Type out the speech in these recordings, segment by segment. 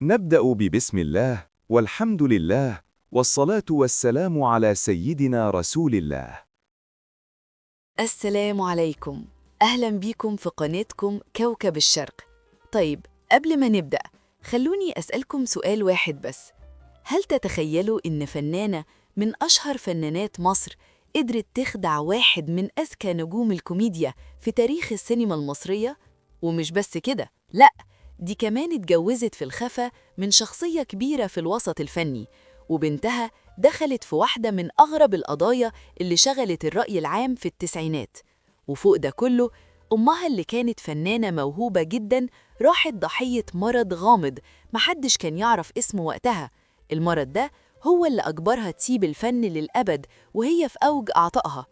نبدأ ببسم الله والحمد لله والصلاة والسلام على سيدنا رسول الله. السلام عليكم، أهلا بيكم في قناتكم كوكب الشرق. طيب قبل ما نبدأ خلوني أسألكم سؤال واحد بس. هل تتخيلوا إن فنانة من أشهر فنانات مصر قدرت تخدع واحد من أذكى نجوم الكوميديا في تاريخ السينما المصرية؟ ومش بس كده، لأ، دي كمان اتجوزت في الخفا من شخصية كبيرة في الوسط الفني، وبنتها دخلت في واحدة من أغرب القضايا اللي شغلت الرأي العام في التسعينات. وفوق ده كله أمها اللي كانت فنانة موهوبة جدا راحت ضحية مرض غامض محدش كان يعرف اسمه وقتها. المرض ده هو اللي أجبرها تسيب الفن للأبد وهي في أوج عطائها.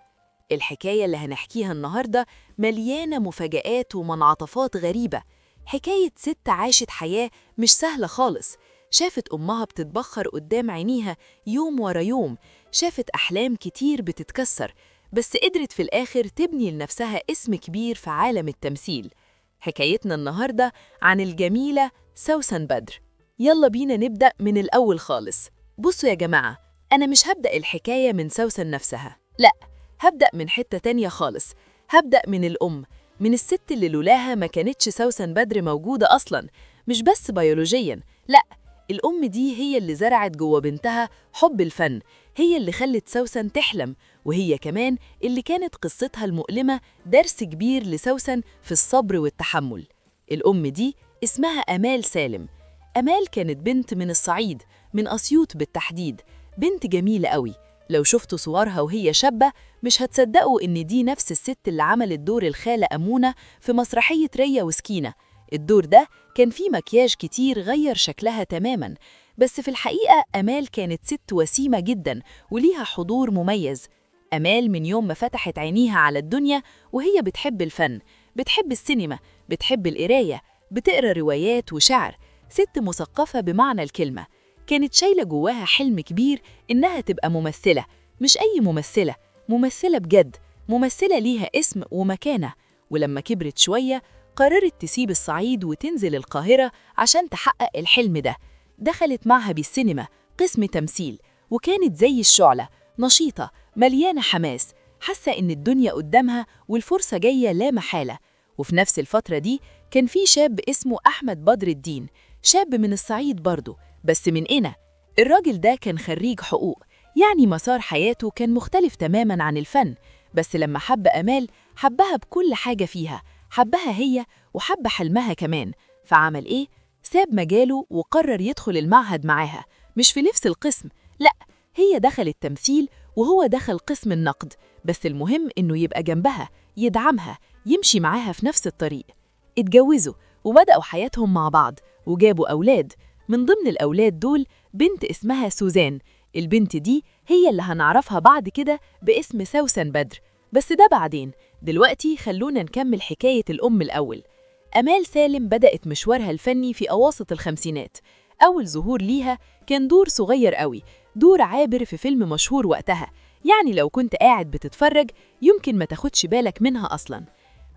الحكاية اللي هنحكيها النهاردة مليانة مفاجآت ومنعطفات غريبة. حكاية ست عاشت حياة مش سهلة خالص، شافت أمها بتتبخر قدام عينيها يوم ورا يوم، شافت أحلام كتير بتتكسر، بس قدرت في الآخر تبني لنفسها اسم كبير في عالم التمثيل. حكايتنا النهاردة عن الجميلة سوسن بدر. يلا بينا نبدأ من الأول خالص. بصوا يا جماعة، أنا مش هبدأ الحكاية من سوسن نفسها، لأ، هبدأ من حتة تانية خالص. هبدأ من الأم، من الست اللي لولاها ما كانتش سوسن بدر موجودة أصلاً، مش بس بيولوجياً، لأ، الأم دي هي اللي زرعت جوه بنتها حب الفن، هي اللي خلت سوسن تحلم، وهي كمان اللي كانت قصتها المؤلمة درس كبير لسوسن في الصبر والتحمل. الأم دي اسمها أمال سالم. أمال كانت بنت من الصعيد، من أسيوط بالتحديد، بنت جميلة قوي. لو شفتوا صورها وهي شابة مش هتصدقوا إن دي نفس الست اللي عملت دور الخالة أمونة في مسرحية ريا وسكينة. الدور ده كان فيه مكياج كتير غير شكلها تماماً، بس في الحقيقة أمال كانت ست وسيمة جداً وليها حضور مميز. أمال من يوم ما فتحت عينيها على الدنيا وهي بتحب الفن، بتحب السينما، بتحب القراية، بتقرأ روايات وشعر، ست مثقفة بمعنى الكلمة. كانت شايلة جواها حلم كبير إنها تبقى ممثلة، مش أي ممثلة، ممثلة بجد، ممثلة ليها اسم ومكانة. ولما كبرت شوية قررت تسيب الصعيد وتنزل القاهرة عشان تحقق الحلم ده. دخلت معها بالسينما قسم تمثيل، وكانت زي الشعلة، نشيطة، مليانة حماس، حاسة إن الدنيا قدامها والفرصة جاية لا محالة. وفي نفس الفترة دي كان في شاب اسمه أحمد بدر الدين، شاب من الصعيد برضه، بس من قنا. الراجل ده كان خريج حقوق، يعني مسار حياته كان مختلف تماماً عن الفن، بس لما حب أمال حبها بكل حاجة فيها، حبها هي وحب حلمها كمان. فعمل إيه؟ ساب مجاله وقرر يدخل المعهد معاها، مش في نفس القسم، لأ، هي دخلت تمثيل وهو دخل قسم النقد، بس المهم إنه يبقى جنبها، يدعمها، يمشي معاها في نفس الطريق. اتجوزوا وبدأوا حياتهم مع بعض وجابوا أولاد. من ضمن الأولاد دول بنت اسمها سوزان. البنت دي هي اللي هنعرفها بعد كده باسم سوسن بدر، بس ده بعدين. دلوقتي خلونا نكمل حكاية الأم الأول. أمال سالم بدأت مشوارها الفني في أواسط الخمسينات. أول ظهور ليها كان دور صغير قوي، دور عابر في فيلم مشهور وقتها، يعني لو كنت قاعد بتتفرج يمكن ما تاخدش بالك منها أصلاً.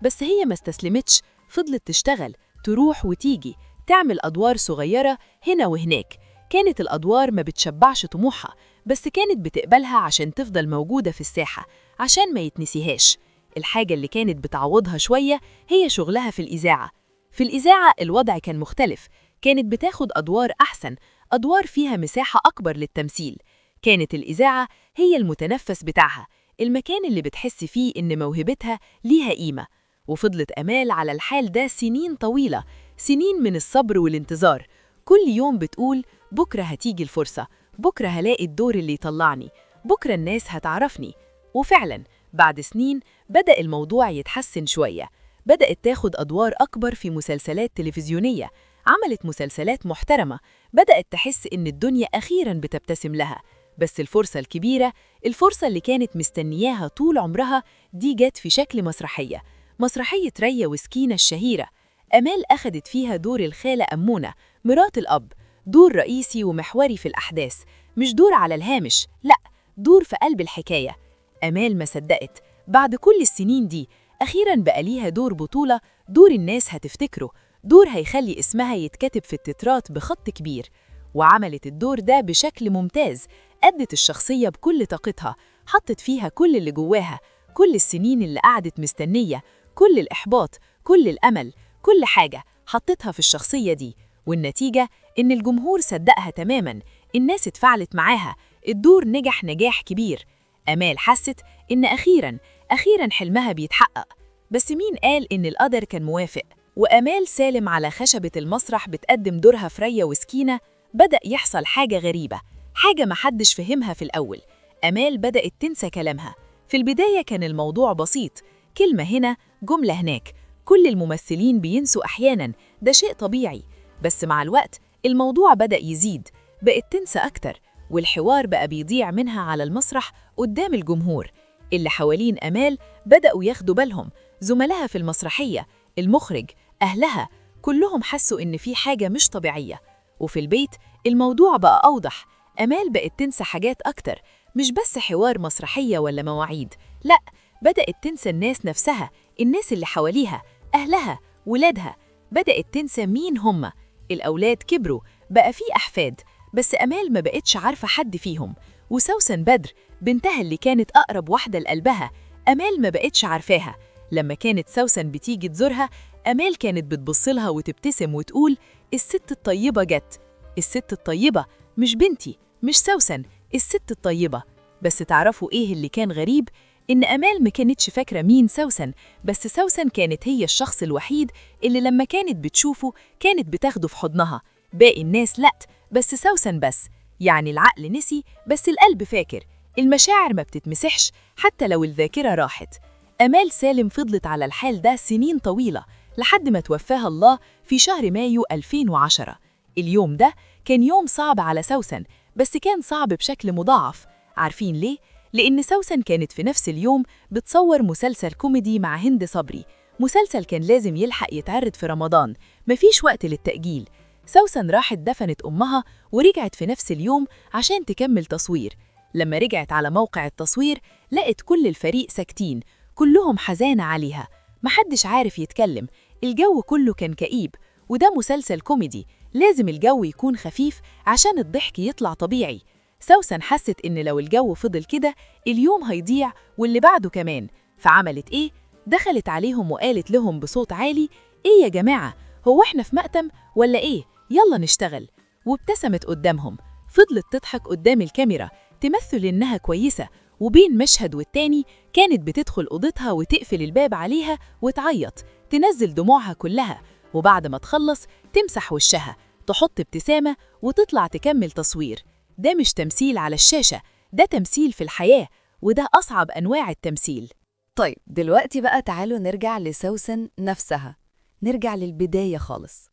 بس هي ما استسلمتش، فضلت تشتغل، تروح وتيجي، تعمل أدوار صغيرة هنا وهناك. كانت الأدوار ما بتشبعش طموحها، بس كانت بتقبلها عشان تفضل موجودة في الساحة، عشان ما يتنسيهاش. الحاجة اللي كانت بتعوضها شوية هي شغلها في الإذاعة. في الإذاعة الوضع كان مختلف، كانت بتاخد أدوار أحسن، أدوار فيها مساحة أكبر للتمثيل. كانت الإذاعة هي المتنفس بتاعها، المكان اللي بتحس فيه إن موهبتها ليها قيمة. وفضلت أمال على الحال ده سنين طويلة، سنين من الصبر والانتظار. كل يوم بتقول بكرة هتيجي الفرصة، بكرة هلاقي الدور اللي يطلعني، بكرة الناس هتعرفني. وفعلا بعد سنين بدأ الموضوع يتحسن شوية، بدأت تاخد أدوار أكبر في مسلسلات تلفزيونية، عملت مسلسلات محترمة، بدأت تحس إن الدنيا أخيراً بتبتسم لها. بس الفرصة الكبيرة، الفرصة اللي كانت مستنياها طول عمرها، دي جت في شكل مسرحية، مسرحية ريا وسكينة الشهيرة. أمال أخدت فيها دور الخالة أمونة، مرات الأب، دور رئيسي ومحوري في الأحداث، مش دور على الهامش، لأ، دور في قلب الحكاية. أمال ما صدقت، بعد كل السنين دي أخيراً بقى ليها دور بطولة، دور الناس هتفتكره، دور هيخلي اسمها يتكتب في التترات بخط كبير. وعملت الدور ده بشكل ممتاز، أدت الشخصية بكل طاقتها، حطت فيها كل اللي جواها، كل السنين اللي قعدت مستنية، كل الإحباط، كل الأمل، كل حاجة حطتها في الشخصية دي. والنتيجة إن الجمهور صدقها تماماً، الناس اتفاعلت معاها، الدور نجح نجاح كبير. أمال حست إن أخيراً أخيراً حلمها بيتحقق. بس مين قال إن القدر كان موافق؟ وأمال سالم على خشبة المسرح بتقدم دورها في ريا وسكينة، بدأ يحصل حاجة غريبة، حاجة محدش فهمها في الأول. أمال بدأت تنسى كلامها. في البداية كان الموضوع بسيط، كلمة هنا جملة هناك، كل الممثلين بينسوا أحياناً، ده شيء طبيعي. بس مع الوقت الموضوع بدأ يزيد، بقت تنسى أكتر، والحوار بقى بيضيع منها على المسرح قدام الجمهور. اللي حوالين أمال بدأوا ياخدوا بالهم، زملائها في المسرحية، المخرج، أهلها، كلهم حسوا إن في حاجة مش طبيعية. وفي البيت الموضوع بقى أوضح، أمال بقت تنسى حاجات أكتر، مش بس حوار مسرحية ولا مواعيد، لأ، بدأت تنسى الناس نفسها، الناس اللي حواليها، أهلها، ولادها، بدأت تنسى مين هم. الأولاد كبروا، بقى في أحفاد، بس أمال ما بقتش عارفة حد فيهم. وسوسن بدر بنتها اللي كانت أقرب واحدة لقلبها، أمال ما بقتش عارفاها. لما كانت سوسن بتيجي تزورها، أمال كانت بتبصلها وتبتسم وتقول الست الطيبة جت. الست الطيبة مش بنتي، مش سوسن، الست الطيبة. بس تعرفوا إيه اللي كان غريب؟ إن أمال ما كانتش فاكرة مين سوسن، بس سوسن كانت هي الشخص الوحيد اللي لما كانت بتشوفه كانت بتاخده في حضنها. باقي الناس لأ، بس سوسن بس. يعني العقل نسي بس القلب فاكر، المشاعر ما بتتمسحش حتى لو الذاكرة راحت. أمال سالم فضلت على الحال ده سنين طويلة لحد ما توفاها الله في شهر مايو 2010. اليوم ده كان يوم صعب على سوسن، بس كان صعب بشكل مضاعف. عارفين ليه؟ لأن سوسن كانت في نفس اليوم بتصور مسلسل كوميدي مع هند صبري، مسلسل كان لازم يلحق يتعرض في رمضان، مفيش وقت للتأجيل. سوسن راحت دفنت أمها ورجعت في نفس اليوم عشان تكمل تصوير. لما رجعت على موقع التصوير لقت كل الفريق ساكتين، كلهم حزانة عليها، محدش عارف يتكلم، الجو كله كان كئيب. وده مسلسل كوميدي، لازم الجو يكون خفيف عشان الضحك يطلع طبيعي. سوسن حست إن لو الجو فضل كده اليوم هيضيع واللي بعده كمان، فعملت إيه؟ دخلت عليهم وقالت لهم بصوت عالي: إيه يا جماعة، هو إحنا في مأتم ولا إيه؟ يلا نشتغل. وابتسمت قدامهم، فضلت تضحك قدام الكاميرا تمثل إنها كويسة، وبين مشهد والتاني كانت بتدخل أوضتها وتقفل الباب عليها وتعيط، تنزل دموعها كلها، وبعد ما تخلص تمسح وشها، تحط ابتسامة وتطلع تكمل تصوير. ده مش تمثيل على الشاشة، ده تمثيل في الحياة، وده أصعب أنواع التمثيل. طيب دلوقتي بقى تعالوا نرجع لسوسن نفسها، نرجع للبداية خالص.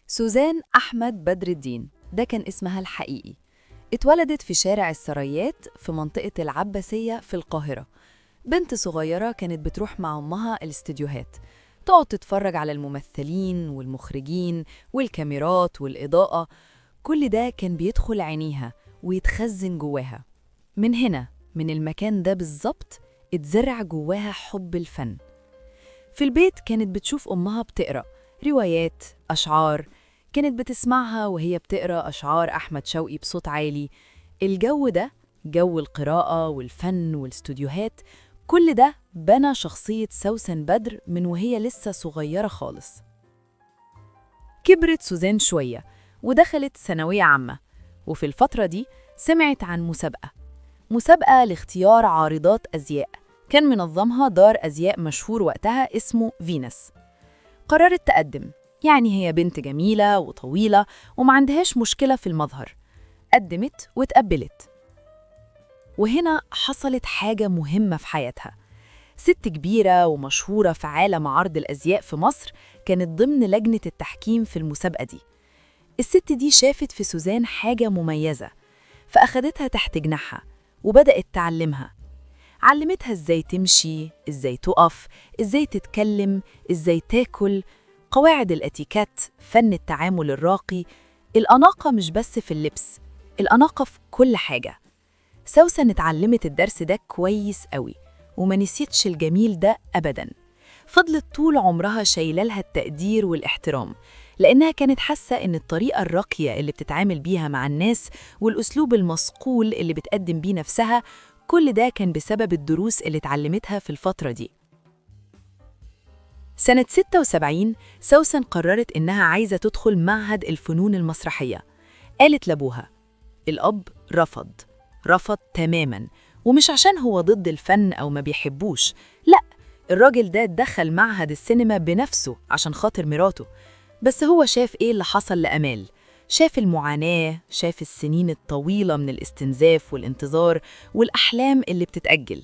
سوزان أحمد بدر الدين، ده كان اسمها الحقيقي. اتولدت في شارع السرايات في منطقة العباسية في القاهرة. بنت صغيرة كانت بتروح مع أمها الاستديوهات، تقعد تتفرج على الممثلين والمخرجين والكاميرات والإضاءة، كل ده كان بيدخل عينيها ويتخزن جواها. من هنا، من المكان ده بالظبط، اتزرع جواها حب الفن. في البيت كانت بتشوف أمها بتقرأ روايات، أشعار، كانت بتسمعها وهي بتقرأ أشعار أحمد شوقي بصوت عالي. الجو ده، جو القراءة والفن والاستوديوهات، كل ده بنى شخصية سوسن بدر من وهي لسه صغيرة خالص. كبرت سوزان شوية ودخلت ثانوية عامة، وفي الفترة دي سمعت عن مسابقة لاختيار عارضات أزياء كان منظمها دار أزياء مشهور وقتها اسمه فينوس. قررت تقدم، يعني هي بنت جميلة وطويلة وما عندهاش مشكلة في المظهر. قدمت واتقبلت. وهنا حصلت حاجة مهمة في حياتها. ست كبيرة ومشهورة في عالم عرض الأزياء في مصر كانت ضمن لجنة التحكيم في المسابقة دي. الست دي شافت في سوزان حاجة مميزة، فأخدتها تحت جناحها وبدأت تعلمها. علمتها إزاي تمشي، إزاي تقف، إزاي تتكلم، إزاي تاكل، قواعد الاتيكات، فن التعامل الراقي. الأناقة مش بس في اللبس، الأناقة في كل حاجة. سوسن اتعلمت الدرس ده كويس قوي وما نسيتش الجميل ده أبداً. فضلت طول عمرها شايلة لها التقدير والاحترام، لأنها كانت حاسة إن الطريقة الراقية اللي بتتعامل بيها مع الناس والأسلوب المصقول اللي بتقدم بيه نفسها، كل ده كان بسبب الدروس اللي اتعلمتها في الفترة دي. سنة 76 سوسن قررت إنها عايزة تدخل معهد الفنون المسرحية. قالت لأبوها. الأب رفض تماماً، ومش عشان هو ضد الفن أو ما بيحبوش، لأ، الراجل ده دخل معهد السينما بنفسه عشان خاطر مراته، بس هو شاف إيه اللي حصل لأمال، شاف المعاناة، شاف السنين الطويلة من الاستنزاف والانتظار والأحلام اللي بتتأجل،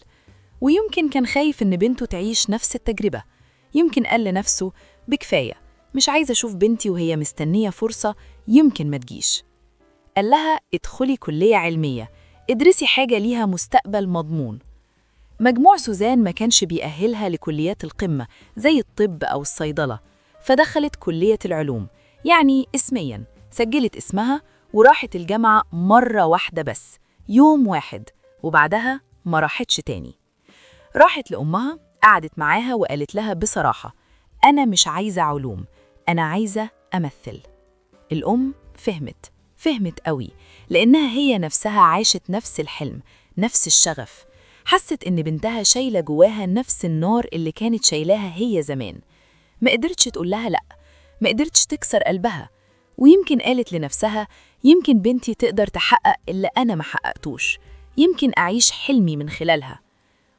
ويمكن كان خايف إن بنته تعيش نفس التجربة. يمكن قال لنفسه بكفاية، مش عايزة أشوف بنتي وهي مستنية فرصة يمكن ما تجيش. قال لها ادخلي كلية علمية، ادرسي حاجة ليها مستقبل مضمون. مجموع سوزان ما كانش بيأهلها لكليات القمة زي الطب أو الصيدلة، فدخلت كلية العلوم، يعني اسمياً سجلت اسمها وراحت الجامعة مرة واحدة بس، يوم واحد، وبعدها ما راحتش تاني. راحت لأمها، قعدت معاها وقالت لها بصراحة، أنا مش عايزة علوم، أنا عايزة أمثل. الأم فهمت قوي، لأنها هي نفسها عاشت نفس الحلم، نفس الشغف. حست إن بنتها شايلة جواها نفس النار اللي كانت شايلاها هي زمان. ما قدرتش تقول لها لأ، ما قدرتش تكسر قلبها، ويمكن قالت لنفسها يمكن بنتي تقدر تحقق اللي أنا ما حققتوش، يمكن أعيش حلمي من خلالها.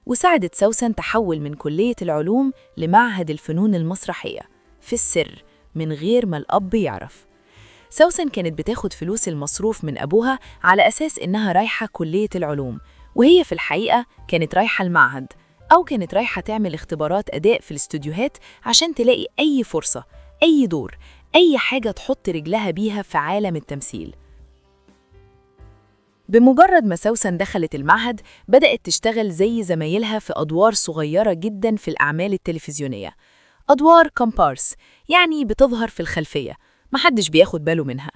وساعدت سوسن تحول من كلية العلوم لمعهد الفنون المسرحية في السر من غير ما الأب يعرف. سوسن كانت بتاخد فلوس المصروف من أبوها على أساس إنها رايحة كلية العلوم، وهي في الحقيقة كانت رايحة المعهد، أو كانت رايحة تعمل اختبارات أداء في الاستوديوهات عشان تلاقي أي فرصة، أي دور، أي حاجة تحط رجلها بيها في عالم التمثيل. بمجرد ما سوسن دخلت المعهد بدأت تشتغل زي زمايلها في أدوار صغيرة جدا في الأعمال التلفزيونية، أدوار كومبارس، يعني بتظهر في الخلفية، محدش بياخد باله منها.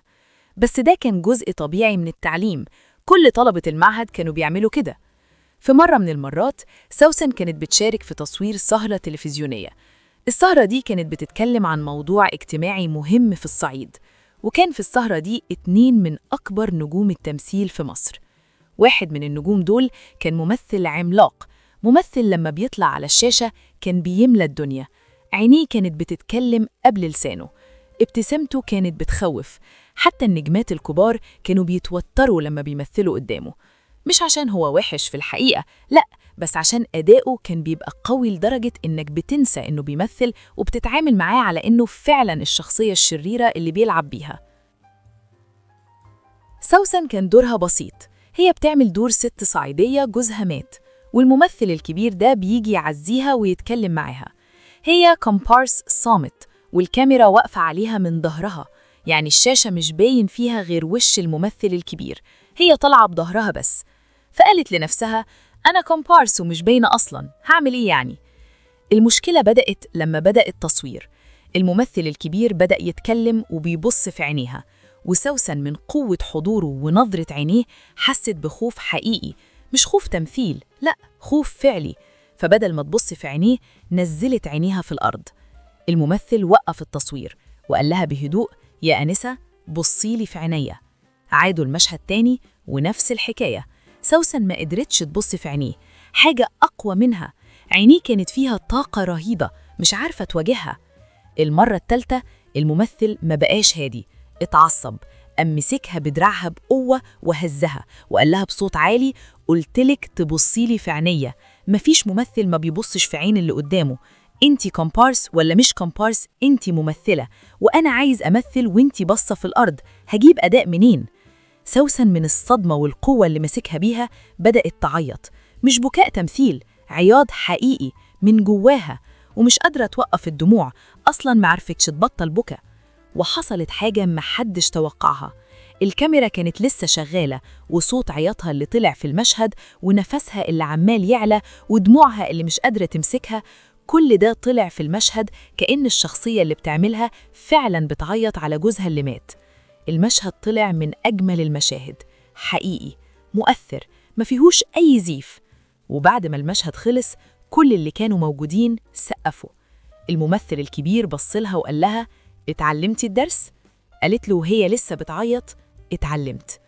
بس ده كان جزء طبيعي من التعليم، كل طلبة المعهد كانوا بيعملوا كده. في مرة من المرات سوسن كانت بتشارك في تصوير سهرة تلفزيونية. السهرة دي كانت بتتكلم عن موضوع اجتماعي مهم في الصعيد، وكان في السهرة دي 2 من أكبر نجوم التمثيل في مصر. واحد من النجوم دول كان ممثل عملاق، ممثل لما بيطلع على الشاشة كان بيملى الدنيا، عينيه كانت بتتكلم قبل لسانه، ابتسامته كانت بتخوف، حتى النجمات الكبار كانوا بيتوتروا لما بيمثلوا قدامه. مش عشان هو وحش في الحقيقة، لأ، بس عشان أداؤه كان بيبقى قوي لدرجة إنك بتنسى إنه بيمثل وبتتعامل معاه على إنه فعلاً الشخصية الشريرة اللي بيلعب بيها. سوسن كان دورها بسيط، هي بتعمل دور ست صعيدية جوزها مات، والممثل الكبير ده بيجي يعزيها ويتكلم معاها. هي كومبارس صامت، والكاميرا واقفة عليها من ظهرها، يعني الشاشة مش باين فيها غير وش الممثل الكبير، هي طالعة بظهرها بس. فقالت لنفسها أنا كومبارس ومش باينة أصلاً، هعمل إيه يعني؟ المشكلة بدأت لما بدأ التصوير. الممثل الكبير بدأ يتكلم وبيبص في عينيها، وسوسن من قوة حضوره ونظرة عينيه حست بخوف حقيقي، مش خوف تمثيل، لأ، خوف فعلي. فبدل ما تبص في عينيه نزلت عينيها في الأرض. الممثل وقف التصوير وقال لها بهدوء يا أنسة بصيلي في عينيا. عادوا المشهد تاني ونفس الحكاية، سوسن ما قدرتش تبص في عينيه، حاجة أقوى منها، عينيه كانت فيها طاقة رهيبة مش عارفة تواجهها. المرة الثالثة الممثل ما بقاش هادي، اتعصب، قام مسكها بدراعها بقوة وهزها وقال لها بصوت عالي قلتلك تبصيلي في عينيا، مفيش ممثل ما بيبصش في عين اللي قدامه، انتي كومبارس ولا مش كومبارس، انتي ممثلة وأنا عايز أمثل وانتي باصة في الأرض، هجيب أداء منين؟ سوسن من الصدمة والقوة اللي مسكها بيها بدأت تعيط، مش بكاء تمثيل، عياط حقيقي من جواها، ومش قادرة توقف الدموع، أصلاً معرفتش تبطل بكا. وحصلت حاجة محدش توقعها، الكاميرا كانت لسه شغالة، وصوت عياطها اللي طلع في المشهد ونفسها اللي عمال يعلى ودموعها اللي مش قادرة تمسكها، كل ده طلع في المشهد كأن الشخصية اللي بتعملها فعلاً بتعيط على جوزها اللي مات. المشهد طلع من أجمل المشاهد، حقيقي، مؤثر، ما فيهوش أي زيف. وبعد ما المشهد خلص كل اللي كانوا موجودين سقفوا. الممثل الكبير بصلها وقال لها: اتعلمتي الدرس؟ قالت له وهي لسه بتعيط: اتعلمت.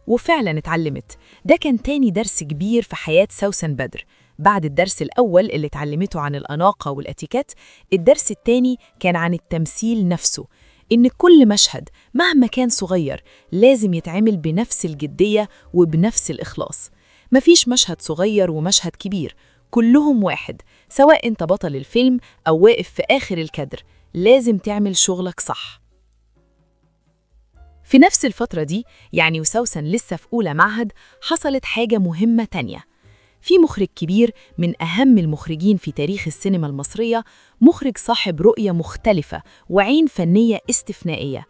وفعلا اتعلمت. ده كان تاني درس كبير في حياة سوسن بدر. بعد الدرس الأول اللي اتعلمته عن الأناقة والأتيكات، الدرس التاني كان عن التمثيل نفسه، إن كل مشهد مهما كان صغير لازم يتعمل بنفس الجدية وبنفس الإخلاص. مفيش مشهد صغير ومشهد كبير، كلهم واحد، سواء أنت بطل الفيلم أو واقف في آخر الكادر، لازم تعمل شغلك صح. في نفس الفترة دي، يعني وسوسن لسه في أولى معهد، حصلت حاجة مهمة تانية. في مخرج كبير من أهم المخرجين في تاريخ السينما المصرية، مخرج صاحب رؤية مختلفة وعين فنية استثنائية.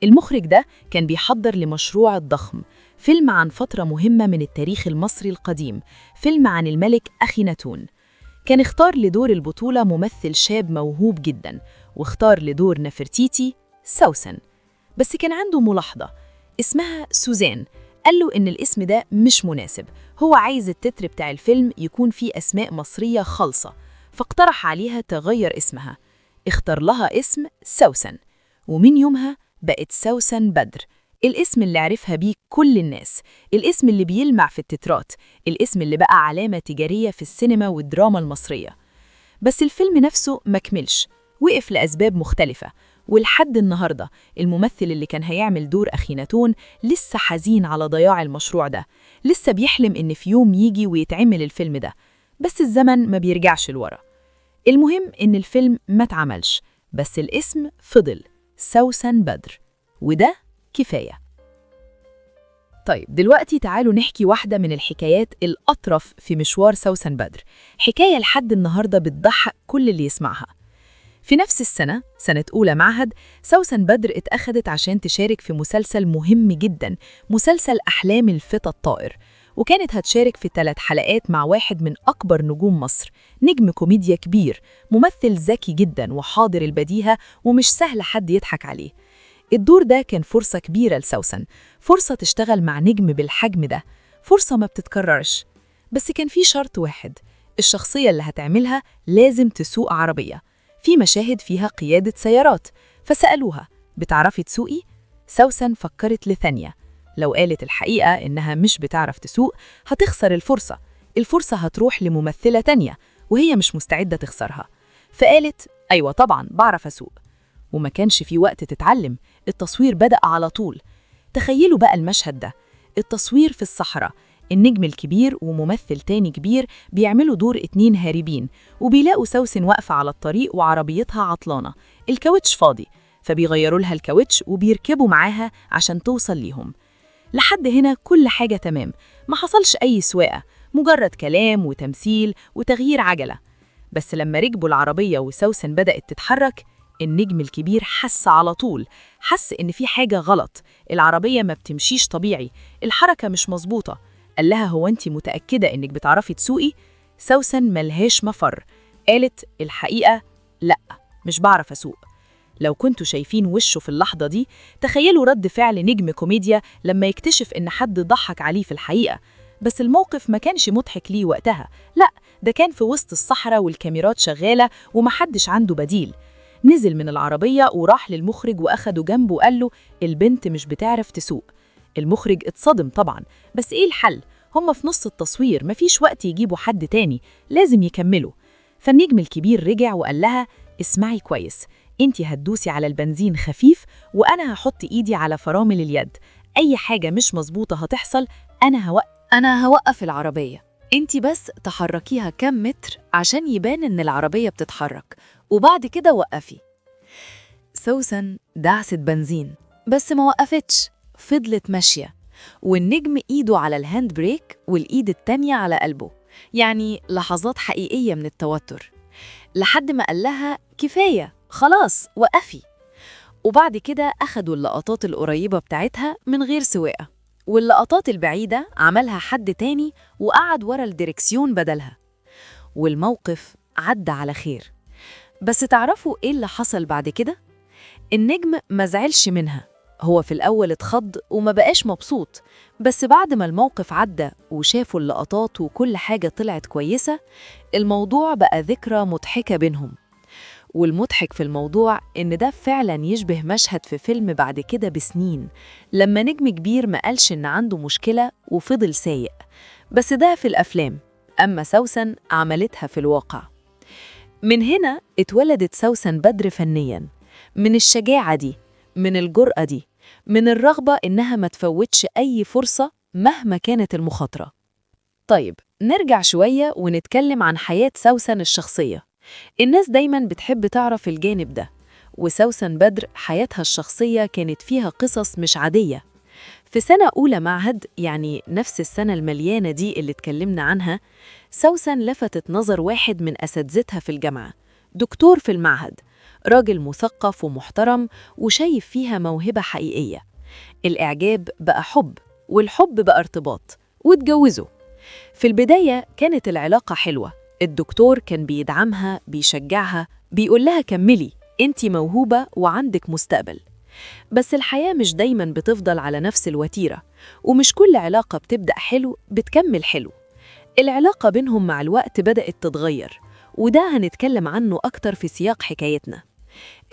المخرج ده كان بيحضر لمشروع الضخم، فيلم عن فترة مهمة من التاريخ المصري القديم، فيلم عن الملك أخيناتون. كان اختار لدور البطولة ممثل شاب موهوب جدا، واختار لدور نفرتيتي سوسن. بس كان عنده ملاحظة، اسمها سوزان. قال له إن الاسم ده مش مناسب، هو عايز التتر بتاع الفيلم يكون فيه أسماء مصرية خالصة، فاقترح عليها تغير اسمها. اختار لها اسم سوسن، ومن يومها بقت سوسن بدر، الاسم اللي عرفها بيه كل الناس، الاسم اللي بيلمع في التترات، الاسم اللي بقى علامة تجارية في السينما والدراما المصرية. بس الفيلم نفسه ما كملش، وقف لأسباب مختلفة، ولحد النهاردة الممثل اللي كان هيعمل دور أخيناتون لسه حزين على ضياع المشروع ده، لسه بيحلم إن في يوم يجي ويتعمل الفيلم ده، بس الزمن ما بيرجعش لورا. المهم إن الفيلم ما اتعملش، بس الاسم فضل سوسن بدر، وده كفاية. طيب دلوقتي تعالوا نحكي واحدة من الحكايات الأطرف في مشوار سوسن بدر، حكاية لحد النهاردة بتضحك كل اللي يسمعها. في نفس السنة، سنة أولى معهد، سوسن بدر اتأخدت عشان تشارك في مسلسل مهم جدا، مسلسل أحلام الفتى الطائر، وكانت هتشارك في 3 حلقات مع واحد من أكبر نجوم مصر، نجم كوميديا كبير، ممثل ذكي جدا وحاضر البديهة ومش سهل حد يضحك عليه. الدور ده كان فرصة كبيرة لسوسن، فرصة تشتغل مع نجم بالحجم ده، فرصة ما بتتكررش. بس كان في شرط واحد، الشخصية اللي هتعملها لازم تسوق عربية، في مشاهد فيها قيادة سيارات، فسألوها بتعرفي تسوقي؟ سوسن فكرت لثانية، لو قالت الحقيقة إنها مش بتعرف تسوق هتخسر الفرصة، الفرصة هتروح لممثلة تانية وهي مش مستعدة تخسرها. فقالت أيوة طبعا بعرف أسوق. وما كانش في وقت تتعلم، التصوير بدأ على طول. تخيلوا بقى المشهد ده، التصوير في الصحراء، النجم الكبير وممثل تاني كبير بيعملوا دور 2 هاربين، وبيلاقوا سوسن واقفة على الطريق وعربيتها عطلانة، الكاوتش فاضي، فبيغيروا لها الكاوتش وبيركبوا معاها عشان توصل ليهم. لحد هنا كل حاجة تمام، ما حصلش أي سواقة، مجرد كلام وتمثيل وتغيير عجلة. بس لما ركبوا العربية وسوسن بدأت تتحرك، النجم الكبير حس على طول، حس إن في حاجة غلط، العربية ما بتمشيش طبيعي، الحركة مش مظبوطة. قال لها هو أنت متأكدة إنك بتعرفي تسوقي؟ سوسن ملهاش مفر، قالت الحقيقة لأ، مش بعرف أسوق. لو كنتوا شايفين وشه في اللحظة دي، تخيلوا رد فعل نجم كوميديا لما يكتشف إن حد ضحك عليه في الحقيقة. بس الموقف ما كانش مضحك ليه وقتها، لأ ده كان في وسط الصحراء والكاميرات شغالة ومحدش عنده بديل. نزل من العربية وراح للمخرج وأخده جنبه وقال له البنت مش بتعرف تسوق. المخرج اتصدم طبعا، بس إيه الحل؟ هم في نص التصوير، مفيش وقت يجيبوا حد تاني، لازم يكملوا. فالنجم الكبير رجع وقال لها اسمعي كويس، انتي هتدوسي على البنزين خفيف وأنا هحط إيدي على فرامل اليد، أي حاجة مش مظبوطة هتحصل أنا هوقف العربية، انتي بس تحركيها كم متر عشان يبان إن العربية بتتحرك، وبعد كده وقفي. سوسن دعست بنزين بس ما وقفتش، فضلت ماشية، والنجم إيده على ال hand brake والإيد التانية على قلبه، يعني لحظات حقيقية من التوتر، لحد ما قال لها كفاية خلاص وقفي. وبعد كده أخدوا اللقطات القريبة بتاعتها من غير سواقة، واللقطات البعيدة عملها حد تاني وقعد ورا الديركسيون بدلها، والموقف عدى على خير. بس تعرفوا إيه اللي حصل بعد كده؟ النجم ما زعلش منها، هو في الأول اتخض وما بقاش مبسوط، بس بعد ما الموقف عدى وشافوا اللقطات وكل حاجة طلعت كويسة، الموضوع بقى ذكرى مضحكة بينهم. والمضحك في الموضوع إن ده فعلاً يشبه مشهد في فيلم بعد كده بسنين، لما نجم كبير ما قالش إن عنده مشكلة وفضل سايق. بس ده في الأفلام، أما سوسن عملتها في الواقع. من هنا اتولدت سوسن بدر فنياً، من الشجاعة دي، من الجرأة دي، من الرغبة إنها ما تفوتش أي فرصة مهما كانت المخاطرة. طيب نرجع شوية ونتكلم عن حياة سوسن الشخصية. الناس دايماً بتحب تعرف الجانب ده، وسوسن بدر حياتها الشخصية كانت فيها قصص مش عادية. في سنة أولى معهد، يعني نفس السنة المليانة دي اللي اتكلمنا عنها، سوسن لفتت نظر واحد من أساتذتها في الجامعة، دكتور في المعهد، راجل مثقف ومحترم وشايف فيها موهبة حقيقية. الإعجاب بقى حب، والحب بقى ارتباط، واتجوزوا. في البداية كانت العلاقة حلوة، الدكتور كان بيدعمها، بيشجعها، بيقول لها كملي، انتي موهوبة وعندك مستقبل. بس الحياة مش دايماً بتفضل على نفس الوتيرة، ومش كل علاقة بتبدأ حلو بتكمل حلو. العلاقة بينهم مع الوقت بدأت تتغير، وده هنتكلم عنه أكتر في سياق حكايتنا.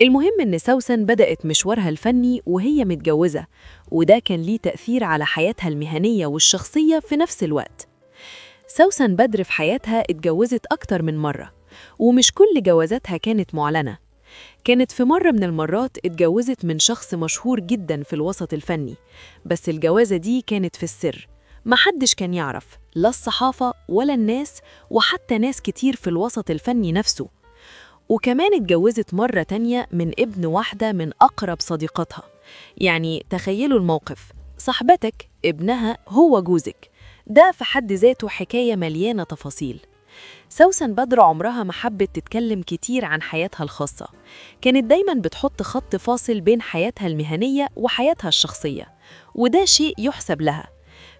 المهم إن سوسن بدأت مشوارها الفني وهي متجوزة، وده كان ليه تأثير على حياتها المهنية والشخصية في نفس الوقت. سوسن بدر في حياتها اتجوزت أكتر من مرة، ومش كل جوازاتها كانت معلنة. كانت في مرة من المرات اتجوزت من شخص مشهور جدا في الوسط الفني، بس الجوازة دي كانت في السر، محدش كان يعرف، لا الصحافة ولا الناس، وحتى ناس كتير في الوسط الفني نفسه. وكمان اتجوزت مرة تانية من ابن واحدة من أقرب صديقاتها. يعني تخيلوا الموقف، صاحبتك ابنها هو جوزك، ده في حد ذاته حكاية مليانة تفاصيل. سوسن بدر عمرها ما حبت تتكلم كتير عن حياتها الخاصة، كانت دايماً بتحط خط فاصل بين حياتها المهنية وحياتها الشخصية، وده شيء يحسب لها.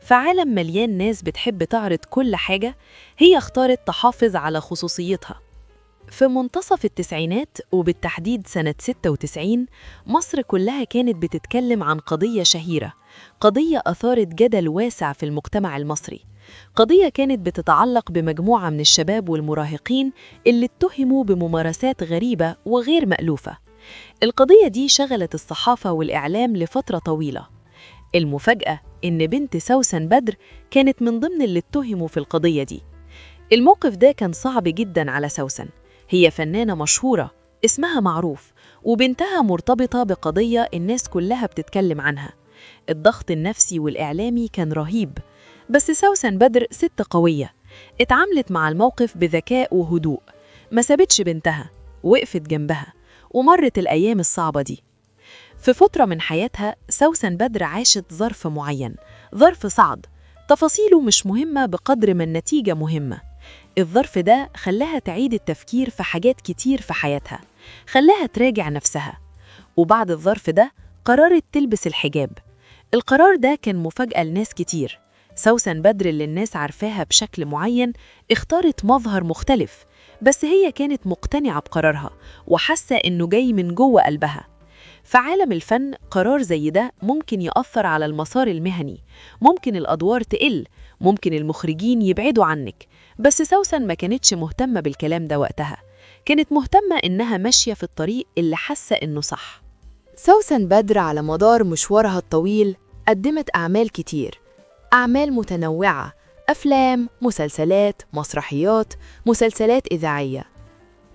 في عالم مليان ناس بتحب تعرض كل حاجة، هي اختارت تحافظ على خصوصيتها. في منتصف التسعينات وبالتحديد سنة 96، مصر كلها كانت بتتكلم عن قضية شهيرة، قضية أثارت جدل واسع في المجتمع المصري، قضية كانت بتتعلق بمجموعة من الشباب والمراهقين اللي اتهموا بممارسات غريبة وغير مألوفة. القضية دي شغلت الصحافة والإعلام لفترة طويلة. المفاجأة إن بنت سوسن بدر كانت من ضمن اللي اتهموا في القضية دي. الموقف ده كان صعب جدا على سوسن، هي فنانة مشهورة، اسمها معروف، وبنتها مرتبطة بقضية الناس كلها بتتكلم عنها. الضغط النفسي والإعلامي كان رهيب، بس سوسن بدر ست قوية، اتعاملت مع الموقف بذكاء وهدوء، ما سابتش بنتها، وقفت جنبها، ومرت الأيام الصعبة دي. في فترة من حياتها سوسن بدر عاشت ظرف معين، ظرف صعب، تفاصيله مش مهمة بقدر ما النتيجة مهمة. الظرف ده خلاها تعيد التفكير في حاجات كتير في حياتها، خلاها تراجع نفسها. وبعد الظرف ده قررت تلبس الحجاب. القرار ده كان مفاجأة لناس كتير. سوسن بدر اللي الناس عارفاها بشكل معين اختارت مظهر مختلف، بس هي كانت مقتنعة بقرارها وحاسة إنه جاي من جوه قلبها. في عالم الفن قرار زي ده ممكن يأثر على المسار المهني، ممكن الأدوار تقل، ممكن المخرجين يبعدوا عنك، بس سوسن ما كانتش مهتمة بالكلام ده وقتها، كانت مهتمة إنها ماشية في الطريق اللي حاسة إنه صح. سوسن بدر على مدار مشوارها الطويل قدمت أعمال كتير، أعمال متنوعة، أفلام، مسلسلات، مسرحيات، مسلسلات إذاعية.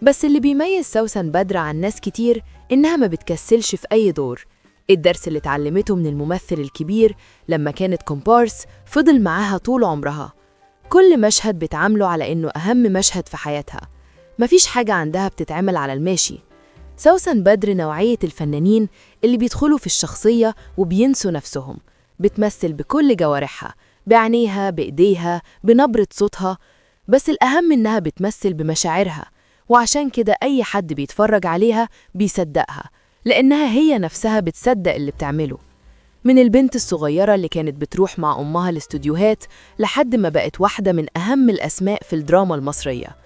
بس اللي بيميز سوسن بدر عن ناس كتير إنها ما بتكسلش في أي دور. الدرس اللي اتعلمته من الممثل الكبير لما كانت كومبارس فضل معاها طول عمرها. كل مشهد بتعامله على إنه أهم مشهد في حياتها، مفيش حاجة عندها بتتعمل على الماشي. سوسن بدر نوعية الفنانين اللي بيدخلوا في الشخصية وبينسوا نفسهم، بتمثل بكل جوارحها، بعينيها، بإيديها، بنبرة صوتها، بس الأهم إنها بتمثل بمشاعرها، وعشان كده أي حد بيتفرج عليها بيصدقها، لأنها هي نفسها بتصدق اللي بتعمله. من البنت الصغيرة اللي كانت بتروح مع أمها الاستوديوهات لحد ما بقت واحدة من أهم الأسماء في الدراما المصرية.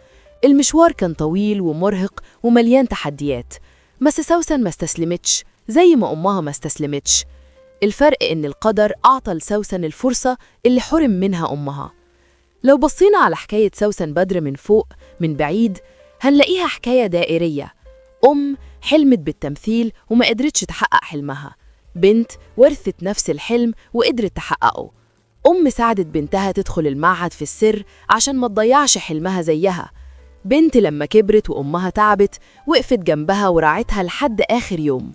المشوار كان طويل ومرهق ومليان تحديات، بس سوسن ما استسلمتش زي ما أمها ما استسلمتش. الفرق إن القدر أعطى لسوسن الفرصة اللي حرم منها أمها. لو بصينا على حكاية سوسن بدر من فوق من بعيد هنلاقيها حكاية دائرية. أم حلمت بالتمثيل وما قدرتش تحقق حلمها، بنت ورثت نفس الحلم وقدرت تحققه، أم ساعدت بنتها تدخل المعهد في السر عشان ما تضيعش حلمها زيها، بنت لما كبرت وأمها تعبت وقفت جنبها وراعتها لحد آخر يوم،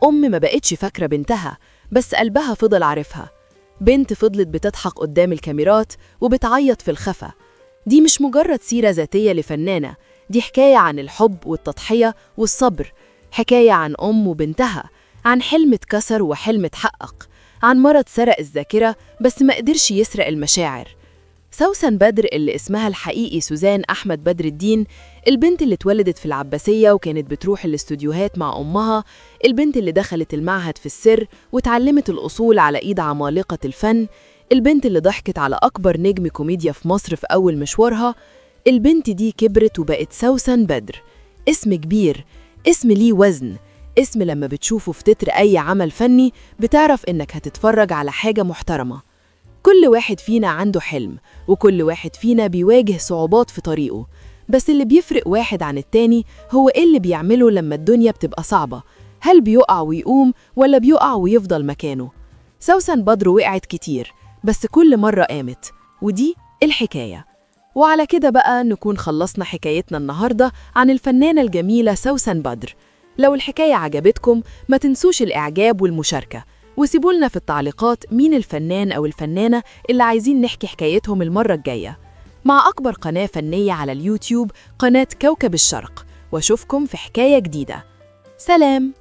أم ما بقتش فاكرة بنتها بس قلبها فضل عارفها، بنت فضلت بتضحك قدام الكاميرات وبتعيط في الخفا. دي مش مجرد سيرة ذاتية لفنانة، دي حكاية عن الحب والتضحية والصبر، حكاية عن أم وبنتها، عن حلم اتكسر وحلم اتحقق، عن مرض سرق الذاكرة بس ما قدرش يسرق المشاعر. سوسن بدر اللي اسمها الحقيقي سوزان أحمد بدر الدين، البنت اللي اتولدت في العباسية وكانت بتروح الاستوديوهات مع أمها، البنت اللي دخلت المعهد في السر وتعلمت الأصول على إيد عمالقة الفن، البنت اللي ضحكت على أكبر نجم كوميديا في مصر في أول مشوارها، البنت دي كبرت وبقت سوسن بدر. اسم كبير، اسم ليه وزن، اسم لما بتشوفه في تتر أي عمل فني بتعرف إنك هتتفرج على حاجة محترمة. كل واحد فينا عنده حلم، وكل واحد فينا بيواجه صعوبات في طريقه، بس اللي بيفرق واحد عن التاني هو إيه اللي بيعمله لما الدنيا بتبقى صعبة، هل بيقع ويقوم ولا بيقع ويفضل مكانه؟ سوسن بدر وقعت كتير، بس كل مرة قامت، ودي الحكاية. وعلى كده بقى نكون خلصنا حكايتنا النهاردة عن الفنانة الجميلة سوسن بدر. لو الحكاية عجبتكم ما تنسوش الإعجاب والمشاركة، وسيبولنا في التعليقات مين الفنان أو الفنانة اللي عايزين نحكي حكايتهم المرة الجاية. مع أكبر قناة فنية على اليوتيوب، قناة كوكب الشرق، وأشوفكم في حكاية جديدة. سلام.